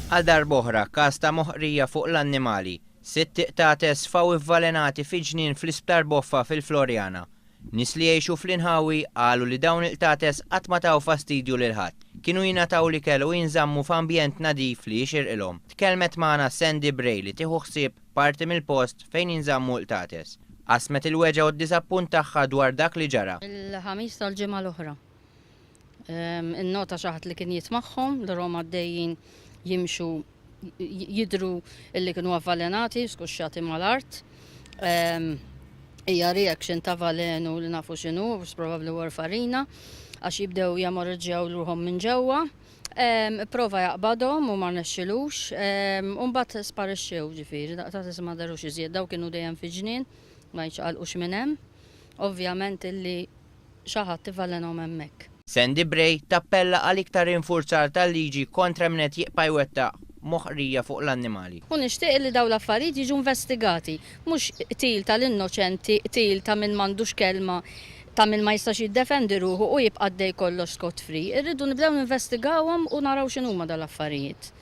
Għal darb'oħra każ ta' moħqrija fuq l-annimali. Sitt qtates sfaw ivvalenati fi ġnien fl-Isptar Boffa fil-Floriana. Nies li jgħixu fl-inħawi qalu li dawn il-qtates qatt ma taw fastidju lil ħadd. Kienu jingħataw l-ikel u jinżammu f'ambjent nadif li jixirqilhom. Tkellmet magħna Sandy Bray li tieħu ħsieb parti mill-post fejn jinżammu l-qtates. Qasmet il-weġgħa u d-diżappunt tagħha dwar dak li ġara. Il-Ħamis tal-ġimgħa l-oħra. Innota xi ħadd li kien jitmagħhom, li rahom għaddejjin jimxu jidhru illi kienu avvalenati, skuxxati mal-art. Hija reaction ta' valenu li nafu x'inhu, probabbli warfarina, għax jibdew jemorreġġjaw ruħhom minn ġewwa. Prova jaqbadhom u ma rnexxilux, u mbagħad sparixxew ġifieri, daqta ma darux iżjed, daw kienu dejjem fi ġnien, ma jiċċaqalqux minn hemm. Ovvjament illi xi ħadd ivalenhom hemmhekk. Sandy Bray tappella għal iktar infurzar tal-liġi kontra min qed jibqa' jwettaq moħqrija fuq l-annimali. U nixtieq li dawn l-affarijiet jiġu investigati, mhux qtil tal-innoċenti, qtil ta' min m'għandux kelma, ta' min ma jistax jiddefendi ruħu u jibqa' għaddej kollox scot free. Irridu nibdew ninvestigawhom u naraw x'inhuma dal-affarijiet.